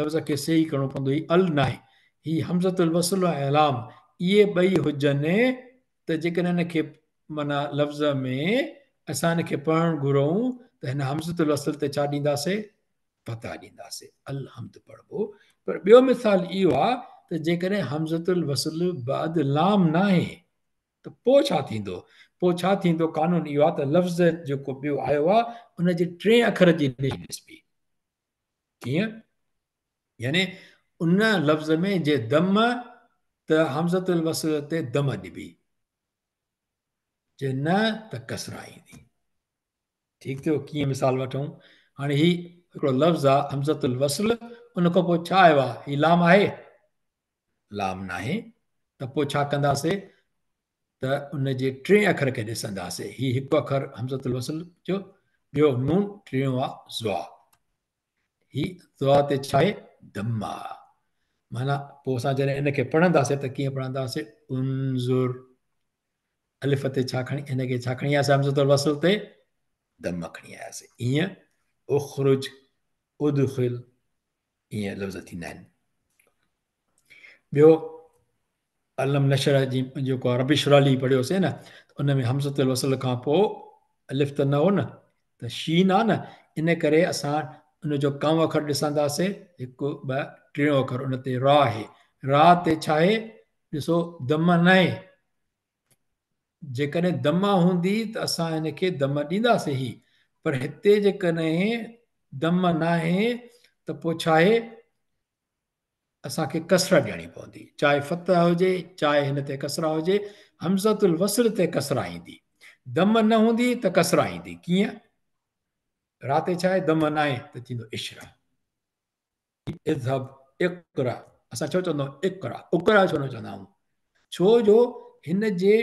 لفظ کي صحيح ڪرڻو پوندو. هي ال ناهي، هي همزة الوصل ۽ لام اهي ٻئي هجن ته جيڪڏهن هن کي معنيٰ لفظ ۾ اسان هن کي پڙهڻ گهرون ته هن همزة الوصل تي ڇا ڏينداسين؟ فتح ڏينداسين، الحمد پڙهبو. پر ٻيو مثال اهو آهي ته جيڪڏهن همزة الوصل بعد لام ناهي ته پوء ڇا ٿيندو؟ پوء ڇا ٿيندو؟ قانون اهو آهي ته لفظ جيڪو ٻيو آيو آهي ان جي ٽئين اکر جي نشاني ڏسبي. ڪيئن؟ يعني ان لفظ ۾ جي ضم ته همزة الوصل تي ضم ڏبي، جي نه ته ڪسره ايندي. ٺيڪ ٿيو؟ ڪيئن مثال وٺون؟ هاڻي هي هڪڙو لفظ آهي همزة الوصل، ان کان پوء ڇا آيو آهي؟ هي لام آهي؟ لام ناهي ته پوء ڇا ڪنداسي ته ان جي ٽئين اکر کي ڏسنداسي. هي هڪ اکر همزة الوصل جو، ٻيو نون، ٽيون آ ظا. هي ظا تي ڇا آهي؟ ضم آ. معنيٰ پوء اسان جڏهن ان کي پڙهنداسي ته ڪيئن پڙهنداسي؟ انظر. الف تي ڇا کڻي، هن کي ڇا کڻي آياسي همزة الوصل تي؟ ضم کڻي آياسي. ائين اخرج، ادخل، ائين لفظ ٿيندا آهن. ٻيو الم نشرح جي جيڪو رب اشرح لي پڙهيوسين نه، ان ۾ همزة الوصل کان پوء الف ته نه هو نه، ته شين آ نه، ان ڪري اسان ان جو ڪم اکر ڏسنداسين. هڪ، ٻه، ٽيون اکر ان تي را آهي. را تي ڇا آهي؟ ڏسو دم ناهي. جيڪڏهن دم هوندي ته اسان هن کي دم ڏينداسين هي، پر هتي جيڪڏهن دم ناهي ته پوء ڇا آهي؟ اسان کي ڪسره ڏيڻي پوندي، چاهي فتح هجي چاهي هن تي ڪسره هجي، همزة الوصل تي ڪسره ايندي. دم نه هوندي ته ڪسره ايندي. ڪيئن؟ را تي ڇا آهي؟ دم ناهي ته ٿيندو اشرا. اذهب اقرا، اسان ڇو چوندا آهيون اقرا، اقرا ڇو نه چوندا آهيون؟ ڇو جو هن جي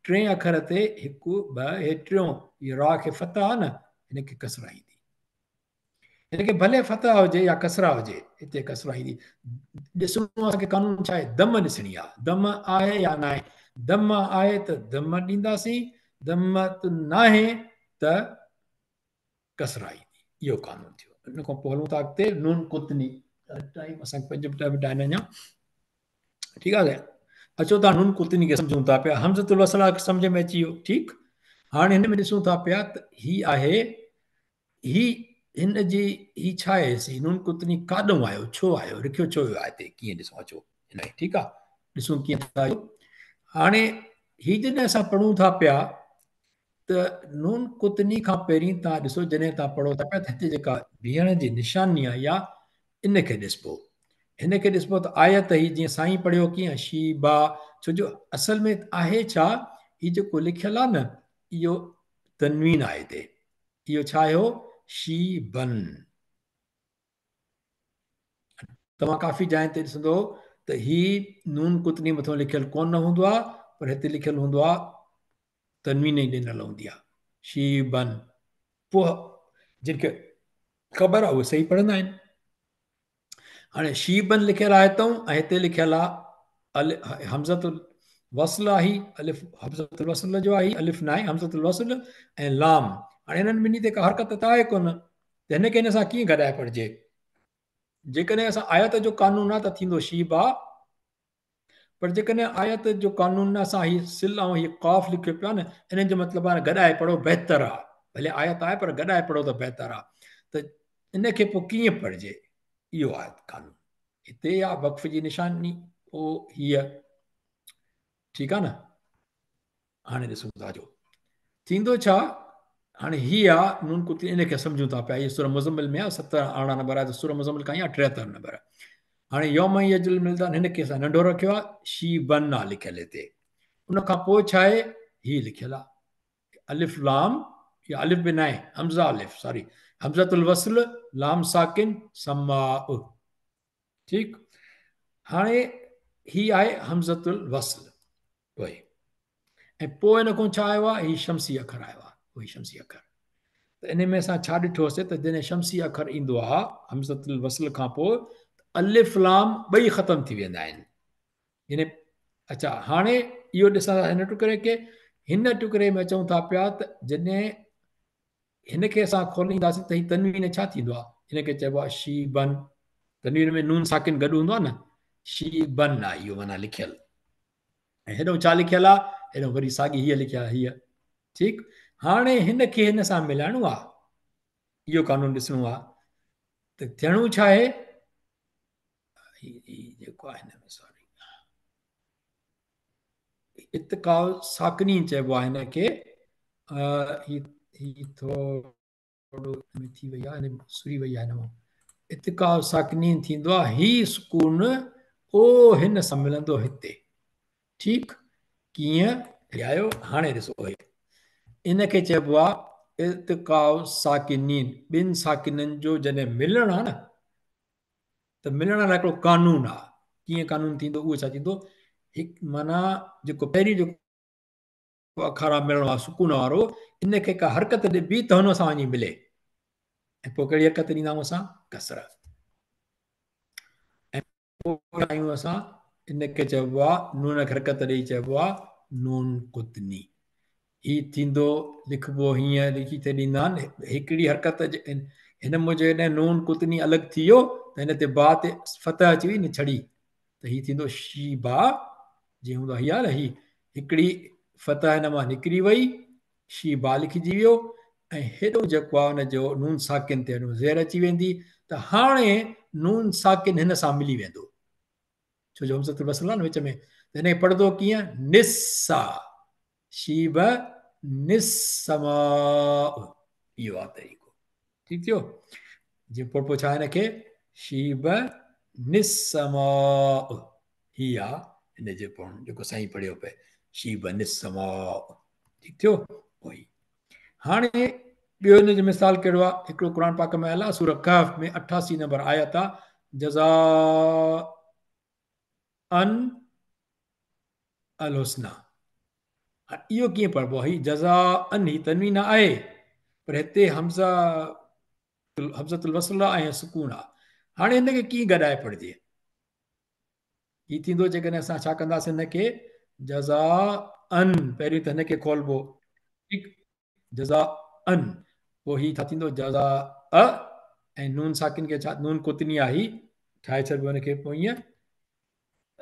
ٽئين اکر تي هڪ ٻه هي ٽيون هي را کي فتح آهي نه، هن کي ڪسره ايندي. هن کي ڀلي فتح هجي يا ڪسره هجي، هتي ڪسره ايندي. ڏسڻو اسان کي قانون ڇا آهي؟ دم ڏسڻي آهي، دم آهي يا ناهي. دم آهي ته دم ڏينداسين، دم ناهي ته ڪسره ايندي. اهو قانون ٿيو. ان کان پوء هلون ٿا اڳتي نون قطني. ٽائيم اسان کي 5 منٽ آهن اڃا. ٺيڪ آهي، اچو ٿا نون قطني کي سمجھون ٿا پيا. همزة الوصل سمجھ ۾ اچي ويو. ٺيڪ، هاڻي هن ۾ ڏسون ٿا پيا ته هي آهي، هي هن جي هي ڇا آهي؟ سي نون قطني ڪاڏون آيو، ڇو آيو، رکيو ڇو ويو آهي هتي؟ ڪيئن ڏسون، اچو هن کي. ٺيڪ آهي، ڏسون ڪيئن ٿا. هاڻي هي جڏهن اسان پڙهون ٿا پيا ته نون قطني کان پهرين تان ڏسو، جڏهن تان پڙهو ٿا پيا ته هتي جيڪا بيهڻ جي نشاني آهي يا ان کي ڏسبو، هن کي ڏسبو ته آيت هي جيئن سائين پڙهيو ڪيئن شيبا، ڇو جو اصل ۾ آهي ڇا؟ هي جيڪو لکيل آهي نه اهو تنوين آهي هتي. اهو ڇا آهي؟ شيبن. توهان ڪافي جاين تي ڏسندو ته هي نون قطني مٿو لکيل ڪونه هوندو آهي، پر هتي لکيل هوندو آهي، تنوين ئي ڏنل هوندي آهي شيبن. پوء جن کي خبر آهي اهي صحيح پڙهندا آهن. هاڻي شيبن لکيل آهي هتان ۽ هتي لکيل آهي همزة الوصل آهي، الف همزة الوصل جو آهي، الف ناهي، همزة الوصل ۽ لام. هاڻي هنن ٻنهي تي ڪا حرڪت ته آهي ڪونه، ته هن کي هن سان ڪيئن گڏائي پڙهجي؟ جيڪڏهن اسان آيت جو قانون آهي ته ٿيندو شيبا، پر جيڪڏهن آيت جو قانون نه، اسان هي سل ۽ هي قاف لکيو پيو آهي نه، انهن جو مطلب آهي گڏائي پڙهو بهتر آهي، ڀلي آيت آهي پر گڏائي پڙهو ته بهتر آهي، ته ان کي پوء ڪيئن پڙهجي؟ اهو آهي قانون. هتي آ وقف جي نشاني، پوء هيء ٺيڪ آهي نه. هاڻي ڏسون ٿا جو ٿيندو ڇا. هاڻي هي آ نون قطني، ان کي سمجھون ٿا پيا. هي سوره مزمل ۾ آ، 17 18 نمبر آهي، ته سوره مزمل کان آ 73 نمبر. هاڻي يوم يجل الولدان هن کي اسان ننڍو رکيو آ، شيبن آ لکيل هتي. ان کان پوء ڇا آهي؟ هي لکيل آ الف لام، يا الف به ناهي، همزه الف، سوري، همزه الوصل لام ساڪن سماء. ٺيڪ، هاڻي هي آهي همزه الوصل. پوء ۽ پوء ان کان ڇا آيو آهي؟ هي شمسي اکر آيو آهي، اهي شمسي اکر. ته ان ۾ اسان ڇا ڏٺوسي ته جڏهن شمسي اکر ايندو آهي همزة الوصل کان پوء، الف لام ٻئي ختم ٿي ويندا آهن. يعني اچھا، هاڻي اهو ڏسندا هن ٽڪري کي، هن ٽڪري ۾ اچون ٿا پيا ته جڏهن هن کي اسان کولينداسين ته هي تنوين ڇا ٿيندو آهي؟ هن کي چئبو آهي شيبن. تنوين ۾ نون ساڪن گڏ هوندو آهي نه، شيبن آهي اهو معنيٰ لکيل. ۽ هيڏو ڇا لکيل آهي؟ هيڏو وري ساڳي هيء لکيل آهي هيء. ٺيڪ، هاڻي هن کي هن سان ملائڻو آهي، اهو قانون ڏسڻو آهي ته ٿيڻو ڇا آهي. هي جيڪو آهي هن ۾ سوري اتقاء ساڪنين چئبو آهي هن کي. هي هي ٿورو ٿي وئي آهي، سري وئي آهي هن مان. اتقاء ساڪنين ٿيندو آهي، هي سڪون او هن سان ملندو هتي. ٺيڪ، ڪيئن آيو؟ هاڻي ڏسو، ان کي چئبو آهي التقاء ساڪنين. ٻن ساڪنن جو جڏهن ملڻ آهي نه، ته ملڻ لاء هڪڙو قانون آهي. ڪيئن قانون ٿيندو؟ اهو ڇا ٿيندو؟ هڪ معنيٰ جيڪو پهرين جيڪو اکر آهي ملڻ وارو سڪون وارو، ان کي ڪا حرڪت ڏبي ته هن سان وڃي ملي. ۽ پوء ڪهڙي حرڪت ڏيندا آهيون اسان؟ ڪسره. ۽ پوء آهيون اسان ان کي چئبو آهي نون کي حرڪت ڏيئي چئبو آهي نون قطني. هي ٿيندو لکبو هيئن لکي ٿي ڏيندا آهن هڪڙي حرڪت هن مان جيڪڏهن نون قطني الڳ ٿي ويو ته هن تي با تي فتح اچي وئي نه ڇڙي، ته هي ٿيندو شيبا جيئن هوندو آهي. هي آهي نه، هي هڪڙي فتح هن مان نڪري وئي، شيبا لکجي ويو. ۽ هيڏو جيڪو آهي ان جو نون ساڪن تي زير اچي ويندي ته هاڻي نون ساڪن هن سان ملي ويندو، ڇو جو همزة الوصل آهي نه وچ ۾، ته هن کي پڙهندو ڪيئن؟ نسا شيب نسماء، اهو آهي طريقو. ٺيڪ ٿيو؟ جيئن پڙهبو ڇا هن کي؟ شيب نسماء، هي آ هن جي پڙهڻ جيڪو سائين پڙهيو پئي، شيب نسماء. ٺيڪ ٿيو؟ وہي هاڻي ٻيو هن جو مثال ڪهڙو آ؟ هڪڙو قرآن پاڪ ۾ آيل آ، سورة ڪهف ۾ 88 نمبر آيت آ، جزاء الحسنيٰ. اهو ڪيئن پڙهبو؟ هي جزاء هي تنوين آهي، پر هتي همزه همزة الوصل آ ۽ سڪون آ. هاڻي هن کي ڪيئن گڏائي پڙهجي؟ هي ٿيندو جيڪڏهن اسان ڇا ڪنداسين هن کي جزاء پهرين ته هن کي کولبو، ٺيڪ، جزاء، پوء هي ڇا ٿيندو؟ جزاء ۽ نون ساڪن کي ڇا نون ڪتني آهي ٺاهي ڇڏبو هن کي، پوء ائين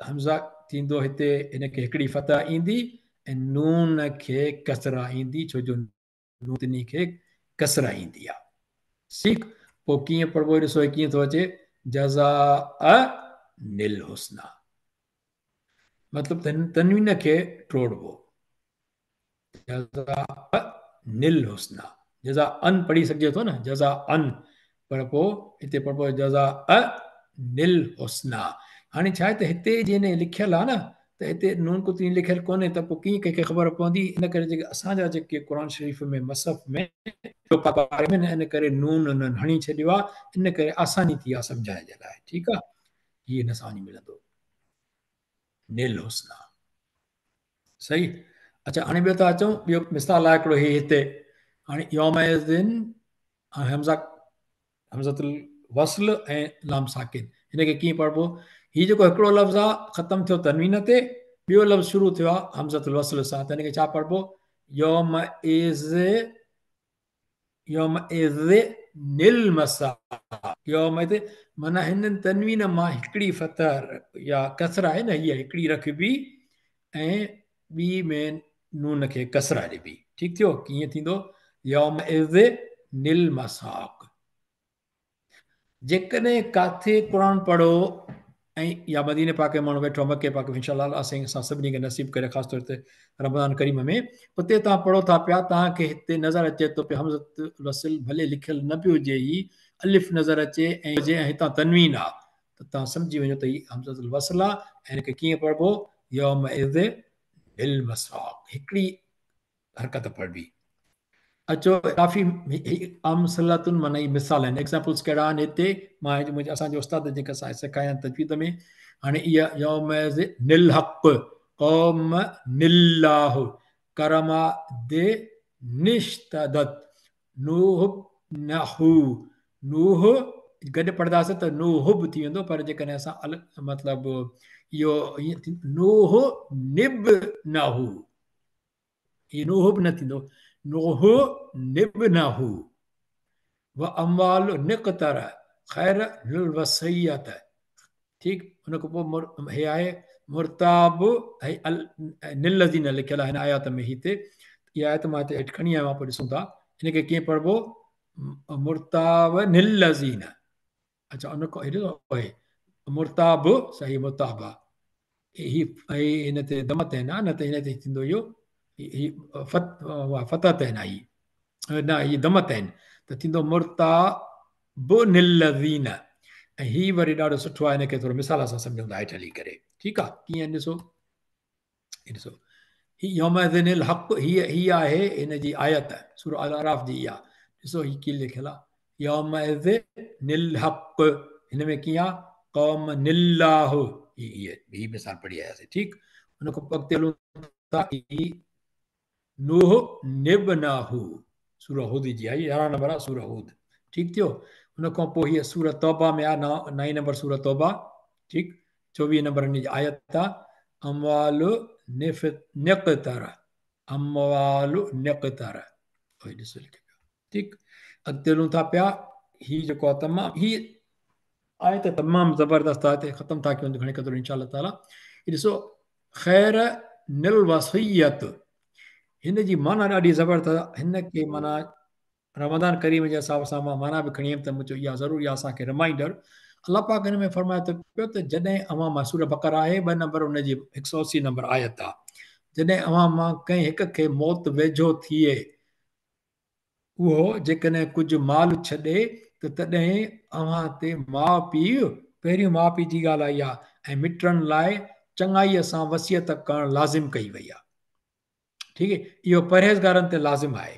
همزه ٿيندو هتي هن کي هڪڙي فتح ايندي ۽ نون کي ڪسره ايندي، ڇو جو نون ڪتني کي ڪسره ايندي آ. سيک پوء ڪيئن پڙهبو؟ ڏسو هي ڪيئن ٿو اچي، جزاء الحسنيٰ، مطلب ته هن تنوين کي ٽوڙبو، جزاء الحسنيٰ، جزاء پڙهي سگهجي ٿو نه جزاء، پر پوء هتي پڙهبو جزاء الحسنيٰ. هاڻي ڇا آهي ته هتي جنهن لکيل آهي نه ته هتي نون ڪتني لکيل ڪونهي ته پوء ڪيئن ڪنهن کي خبر پوندي؟ ان ڪري جيڪي اسان جا جيڪي قرآن شريف ۾ مصحف ۾ ۾ ان ڪري نون انهن هڻي ڇڏيو آهي، ان ڪري آساني ٿي آهي سمجهائڻ جي لاء. ٺيڪ آهي، هي هن سان وڃي ملندو الحسنيٰ. صحيح. اچها هاڻي ٻيو ٿا اچون، ٻيو مثال آهي هڪڙو هي هتي. هاڻي يومئذ همزه همزة الوصل ۽ لام ساڪن، هن کي ڪيئن پڙهبو؟ هي جيڪو هڪڙو لفظ آ ختم ٿيو تنوين تي، ٻيو لفظ شروع ٿيو آ همزة الوصل سان، ته هن کي ڇا پڙهبو؟ يومئذ يومئذ المساق، يومئذ معنيٰ هن تنوين مان هڪڙي فتح يا ڪسره آهي نه، هيء هڪڙي رکبي ۽ ٻي ۾ نون کي ڪسره ڏبي. ٺيڪ ٿيو؟ ڪيئن ٿيندو؟ يومئذ المساق. جيڪڏهن ڪاٿي قرآن پڙهو ۽ يا مديني پاڪ ۾ ماڻهو ويٺو مڪي پاڪ ۾ انشاء الله الله سائين اسان سڀني کي نصيب ڪري، خاص طور تي رمضان ڪريم ۾ اتي توهان پڙهو ٿا پيا، توهان کي هتي نظر اچي ٿو پيو همزة الوصل ڀلي لکيل نه به هجي، هي الف نظر اچي ۽ هجي ۽ هتان تنوين آ ته توهان سمجهي وڃو ته هي همزة الوصل آ ۽ هن کي ڪيئن پڙهبو؟ يومئذ المساق، هڪڙي حرڪت پڙهبي. اچو ڪافي امثلتن معنيٰ هي مثال آهن، ايگزامپلز ڪهڙا آهن هتي مان منهنجي اسان جي استاد جيڪي اسان سکايا آهن تجويد ۾. هاڻي اها يومئذ الحق قوم الله کرما د نشتدت نوح نحو نوح گڏ پڙهنداسين ته نوح به ٿي ويندو، پر جيڪڏهن اسان الڳ مطلب اهو نوح نب نحو، هي نوح به نه ٿيندو، نوح نب نحو و اموال نقتر خير الوصيت. ٺيڪ، ان کان پوء هي آهي مرتاب هي نلذين لکيل آهي هن آيات ۾ هتي اها آيت مان هتي هيٺ کڻي آيو آهيان، پوء ڏسون ٿا هن کي ڪيئن پڙهبو، مرتاب نلذين. اچها ان کان هي آهي مرتاب، صحيح مرتاب آهي، هي هي هن تي دمت آهن نه ته هن تي ٿيندو اهو هي فتح تي نه، هي نه هي دمت آهن ته ٿيندو مرتاب نلذين. ۽ هي وري ڏاڍو سٺو آهي، هن کي ٿورو مثال سان سمجهون ٿا هيٺ هلي ڪري. ٺيڪ آهي، ڪيئن ڏسو، هي ڏسو هي يومئذ الحق، هي هي آهي هن جي آيت سورة الاعراف جي اها ڏسو هي ڪي لکيل آهي يومئذ الحق، هن ۾ ڪيئن آهي قوم الله، هي هي هي مثال پڙهي آياسين. ٺيڪ، ان کان پوء اڳتي هلون ٿا، هي نوح نبناه سورة هود جي آهي، 11 نمبر آهي سورة هود. ٺيڪ ٿيو، ان کان پوء هي سورة توبه ۾ آهي 9 نمبر سورة توبه. ٺيڪ، 24 نمبر هن جي آيت آهي اموال نقتر، اموال نقتر، اهي ڏسو لکيو پيو. ٺيڪ، اڳتي هلون ٿا پيا، هي جيڪو آهي تمام هي آيت تمام زبردست آهي، ته ختم ٿا ڪيون گهڻي قدر انشاء الله تعالي. هي ڏسو خير نل وصيت، هن جي معنيٰ ڏاڍي زبردست آهي. هن کي معنيٰ رمضان ڪريم جي حساب سان مان معنيٰ به کڻي آيم ته مون چيو اها ضرور اها اسان کي رمائينڊر الله پاڪ هن ۾ فرمائي ٿو پيو ته جڏهن اوهان مان سوره بقره آهي 2 نمبر ان جي 180 نمبر آيت آ جڏهن اوهان مان ڪنهن هڪ کي موت ويجهو ٿئي اهو جيڪڏهن ڪجهه مال ڇڏي ته تڏهن اوهان تي ماء پيء پهريون ماء پيء جي ڳالهه آئي آ ۽ مٽن لاء چڱائيء سان وصيت ڪرڻ لازم ڪئي وئي آ ٺيڪ اهو پرهيزگارن تي لازم آهي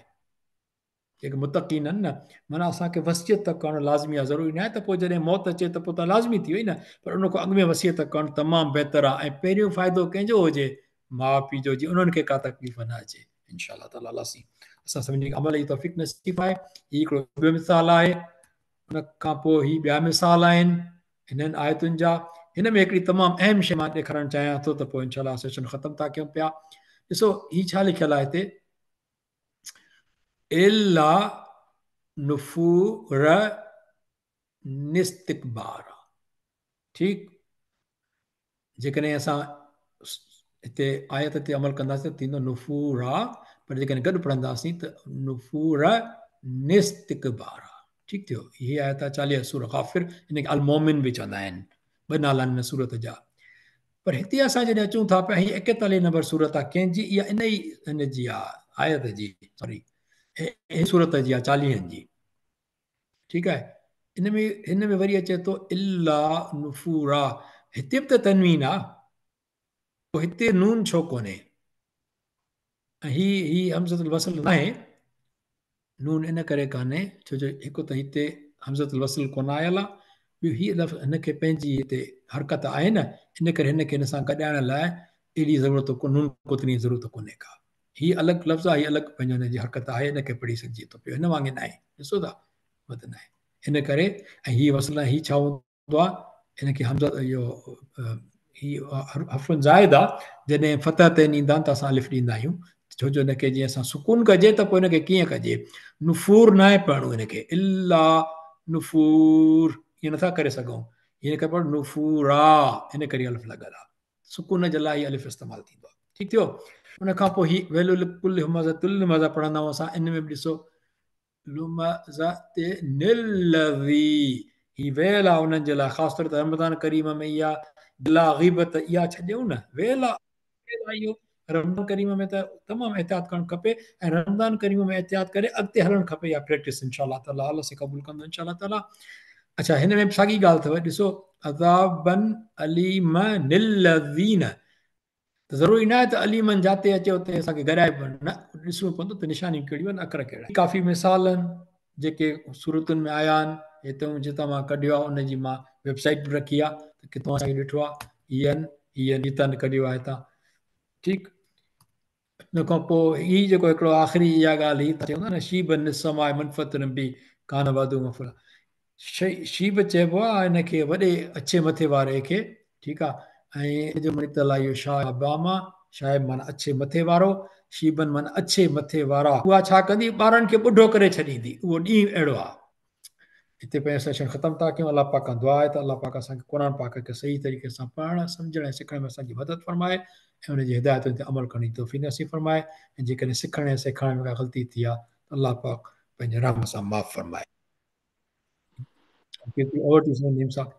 جيڪي متقين آهن نه معنيٰ اسان کي وصيت ڪرڻ لازمي آهي ضروري ناهي ته پوء جڏهن موت اچي ته پوء ته لازمي ٿي وئي نه پر ان کان اڳ ۾ وصيت ڪرڻ تمام بهتر آهي ۽ پهريون فائدو ڪنهن جو هجي ماء پيء جو جي انهن کي ڪا تڪليف نه اچي انشاء الله تعالي الله سين اسان سڀني کي عمل جي توفيق نصيب آهي هي هڪڙو ٻيو مثال آهي ان کان پوء هي ٻيا مثال آهن هنن آيتن جا. هن ۾ هڪڙي تمام اهم شيء مان ڏيکارڻ چاهيان ٿو ته پوء انشاء الله سيشن ختم ٿا ڪيون پيا. ڏسو هي ڇا لکيل آهي هتي الا نفور نستڪبار ٺيڪ جيڪڏهن اسان هتي آيت تي عمل ڪنداسين ته ٿيندو نفورا پر جيڪڏهن گڏ پڙهنداسين ته نفور نستڪبارا ٺيڪ ٿيو هي آيت آهي 40 سورة غافر ان کي المومن به چوندا آهن ٻه نالا آهن هن سورت جا پر هتي اسان جڏهن اچون ٿا پيا هي 41 نمبر سورت آهي ڪنهن جي اها ان ئي هن جي آهي آيت جي سوري هي سورت جي آهي 40 جي ٺيڪ آهي ان ۾ هن ۾ وري اچي ٿو الا نفورا هتي به ته تنوين آ پوء هتي نون ڇو ڪونهي ۽ هي هي همزة الوصل ناهي نون ان ڪري ڪانهي ڇو جو هڪ ته هتي همزة الوصل ڪونه آيل آ ٻيو هي لفظ هن کي پنهنجي هتي حرڪت آهي نه ان ڪري هن کي هن سان گڏائڻ لاء ايڏي ضرورت نون ڪتني ضرورت ڪونهي ڪا هي الڳ لفظ آهي هي الڳ پنهنجو هن جي حرڪت آهي ان کي پڙهي سگهجي ٿو پيو هن وانگي ناهي ڏسو ٿا مت ناهي ان ڪري ۽ هي وصل هي ڇا هوندو آهي ان کي حمزه اهو هي حرف زائد آ جڏهن فتح تي ايندا آهن ته اسان الف ڏيندا آهيون ڇو جو ان کي جيئن اسان سڪون ڪجي ته پوء ان کي ڪيئن ڪجي نفور ناهي پڙهڻو ان کي الا نفور ائين نٿا ڪري سگهون هن کي پڙهو نفورا ان ڪري الف لڳل آ سڪون جي لاء هي الف استعمال ٿيندو آهي ٺيڪ ٿيو ان کان پوء هي ويل لڪل همزه لمزه پڙهندا آهيون اسان ان ۾ به ڏسو لمزه نلذي هي ويل آ انهن جي لاء خاص طور تي رمضان ڪريم ۾ اها بلا غيبت اها ڇڏيون نه ويل آ اهو رمضان ڪريم ۾ ته تمام احتياط ڪرڻ کپي ۽ رمضان ڪريم ۾ احتياط ڪري اڳتي هلڻ کپي اها پريڪٽس انشاء الله تعالي الله سي قبول ڪندو انشاء الله تعالي اڇا هن ۾ به ساڳي ڳالهه اٿو ڏسو عذابا اليما للذين ته ضروري نه آهي ته اليمن جاتي اچي اتي اسان کي گڏائي نه ڏسڻو پوندو ته نشانيون ڪهڙيون آهن اکر ڪهڙا ڪافي مثال آهن جيڪي سورتن ۾ آيا آهن هتي جتان مان ڪڍيو آهي ان جي مان ويب سائيٽ به رکي آهي ته ڪٿان اسان ڏٺو آهي هي آهن هي جتان ڪڍيو آهي هتان ٺيڪ ان کان پوء هي جيڪو هڪڙو آخري اها ڳالهه هئي ته چوندا نه شيب السماء منفطر به ڪان وعده مفعولا شيب چئبو آهي ان کي وڏي اڇي مٿي واري کي ٺيڪ آهي ۽ ان جو نڪتل آهي اهو شائبا مان شائب معنيٰ اڇي مٿي وارو شيبن معنيٰ اڇي مٿي وارا اها ڇا ڪندي ٻارن کي ٻڍو ڪري ڇڏيندي اهو ڏينهن اهڙو آهي هتي پنهنجو سيشن ختم ٿا ڪيون الله پاڪ کان دعا آهي ته الله پاڪ اسان کي قرآن پاڪ کي صحيح طريقي سان پڙهڻ سمجهڻ ۽ سکڻ ۾ اسان جي مدد فرمائي ۽ ان جي هدايتن تي عمل ڪرڻ جي توفيق نصيب فرمائي ۽ جيڪڏهن سکڻ ۽ سيکارڻ ۾ ڪا غلطي ٿي آهي ته الله پاڪ پنهنجي رحم سان معاف فرمائي. اوور ٽو نعيم صاحب.